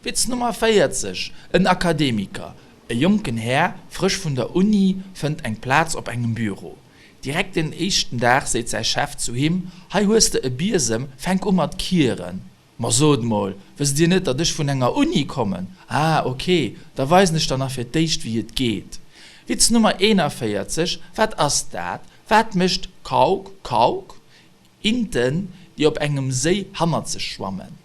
Witz Nummer 40, En Akademiker, e jonken Här, frësch vun der Uni, fënnt eng Plaz op engem Büro. Direkt den éischten Dag seet säi Chef zu him, Hei hues de e Biesem, fänk u mat kieren. Ma sot mol, wësst Dir net, datt ech vun enger Uni kommen? Ah, ok, da weisen ech der nach fir d'éischt, wéi et geet. Witz Nummer 41, Wat ass dat? Wat mécht Kauk, Kauk? Inten, déi op engem Séi hannerzeg schwammen.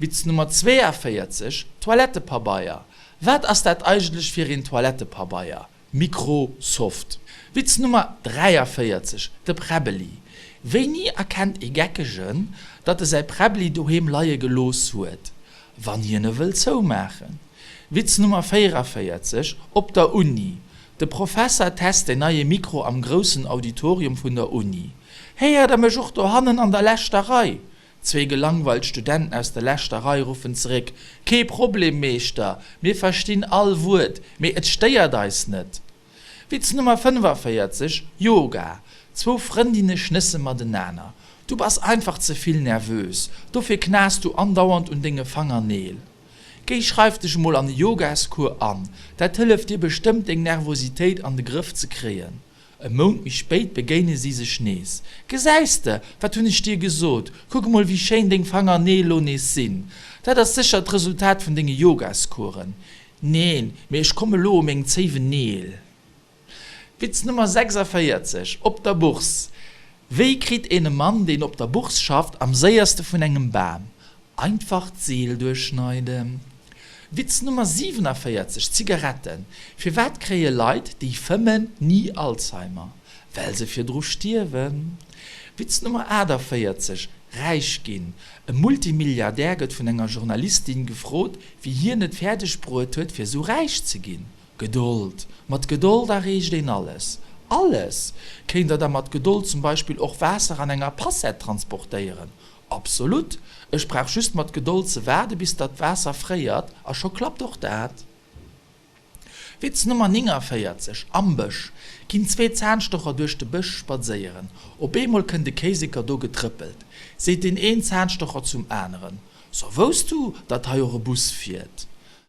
Witz Nummer 42, Toilettepabeier. Wat ass dat eigentlech fir een Toilettepabeier? Micro-Soft. Witz Nummer 43, De Präbbeli. Wéini erkennt ee Geckegen, datt e säi Präbbeli doheem leie gelooss huet? Wann hien e wëll zoumaachen. Witz Nummer 44, Op der Uni. De Professer test den neie Mikro am groussen Auditorium vun der Uni. Héiert der mech och dohannen an der leschter Rei? Zwee gelangweilt Studenten aus der leschter Rei ruffen zeréck, Kee Problem, Meeschter, mir verstinn all Wuert, mee et stéiert eis net. Witz Nummer 45, Yoga, Zwou Frëndinne schnësse matenaner, Du bass einfach ze vill nervös, dofir knas du andauernd un denge Fangerneel. Géi schreif dech mol an e Yogascours an, dat hëlleft dir bestëmmt deng Nervositéit an de Grëff ze kréien. E Mount méi spéit begéine si sech nees. Gesäis de, wat hunn ech dir gesot? Kuck emol, wéi schéin deng Fangerneel lo nees sinn. Dat ass sécher d'Resultat vun denge Yogascoursen. Neen, mee ech komme lo u meng zéiwen Neel. Witz Nummer 46, Op der Bourse. Wéi kritt een e Mann, deen op der Bourse schafft, am séierste vun engem Bam? Einfach d'Seel duerchschneiden. Witz Nummer 47, Zigaretten, Firwat kréie Leit, déi fëmmen, ni Alzheimer? Well se virdru stierwen. Witz Nummer 48, Räich ginn, E Multimilliardär gëtt vun enger Journalistin gefrot, wéi hien et fäerdeg bruet huet, fir esou räich ze ginn. Gedold! Mat Gedold erreecht een alles. Alles! Kéint der da mat Gedold zum Beispill och Waasser an enger Passette transportéieren? Absolut! Ech brauch just mat Gedold ze waarde bis datt d'Waasser fréiert a scho klappt och dat. Witz Nummer 49, Am Bësch ginn zwee Zahnstocher duerch de Bësch spadséieren. Op eemol kënnt e Kéiseker do getrëppelt. Seet deen een Zahnstocher zum aneren, So, wousst du, datt hei och e Bus fiert?